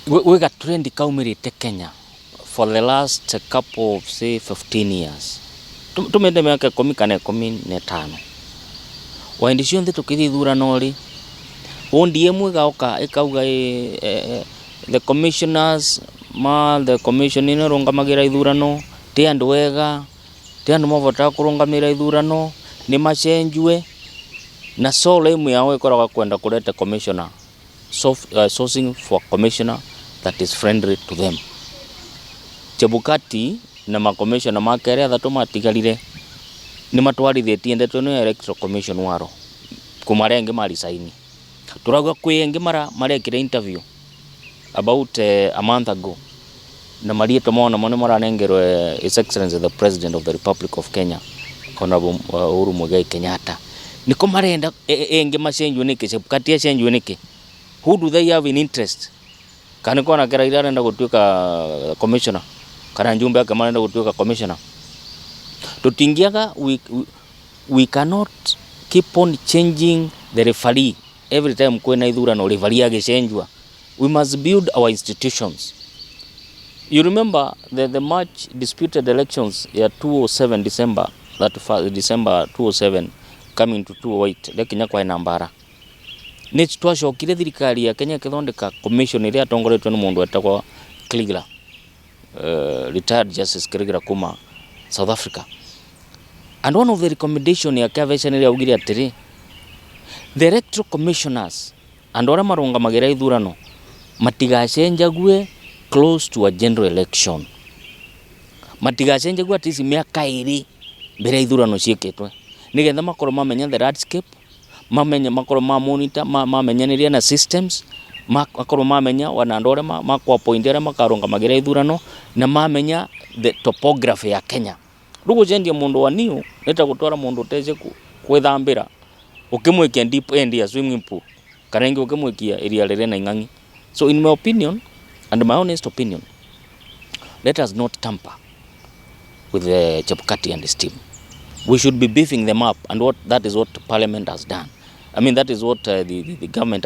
Gwĩ ga trend kaumĩrĩte Kenya for the last couple of, say, 15 years, tũmĩte mĩaka 10 kana 15. O hĩndĩ ciothe tũkĩthiĩ ithurano rĩ, ODM ĩgoka ĩkauga the commissioners ma the commission ĩno ĩrũngamagĩra ithurano ti andũ ega, ti andũ mabotaga kũrũngamĩrĩra ithurano, nĩ macenjue. Na sole aim yao ĩkoragwo kwenda kũrete commissioner, sourcing for commissioner that is friendly to them. Chebukati na makomishona make arĩa 3 matigarire nĩ matwarithĩtie ndeto ĩno ya Electoral Commission waro kuma arĩa angĩ maricaini. Tũrauga kwĩ angĩ marekire interview about a month ago, na marietwo mao namo nĩ maranengerwo His Excellency the President of the Republic of Kenya, Honorable Uhuru Muigai Kenyatta. Nĩko marenda ĩngĩ macenjio nĩkĩ? Chebukati acenjio nĩkĩ? Who do they have in interest? Kana nĩ kona Raila arenda gũtuĩka commissioner, kana njumbe ake marenda gũtuĩka commissioner? Tũtingĩaga, we cannot keep on changing the referee every time kwĩna ithurano, referee agĩcenjua. We must build our institutions. You remember the much disputed elections ya 207 December, that December 207 coming to 208, rĩakinya kwaĩ na mbara. Nĩ twacokire thirikari ya Kenya ĩkĩthondeka commission ĩrĩa yatongoretio nĩ mũndũ wetagwo Kriegler, retired Justice Kriegler kuma South Africa. And one of the recommendation yake avecanire augire atĩrĩ, the electoral commissioners, andũ arĩa marũngamagĩra ithurano, matigacenjague close to a general election, matigacenjague at least mĩaka 2 mbere ya ithurano ciĩkĩtwe, nĩgetha makorwo mamenya the landscape, mamenye, makorwo ma monitor, mamenyanĩria na systems, makorwo mamenya wana andũ arĩa makũ appoint arĩa makarũngamagĩra ithurano, na mamenya the topography ya Kenya. Rĩu gũcenjia mũndũ wa new nĩ ta gũtwara mũndũ ũtece gwĩthambĩra, ũkĩmwĩkia deep end ya swimming pool, kana ingĩ ũkĩmwĩkia iria rĩrĩ na ing'ang'i. So in my opinion and my honest opinion, let us not tamper with the Chebukati and his team. We should be beefing them up, and what that is what parliament has done. I mean, that is what the government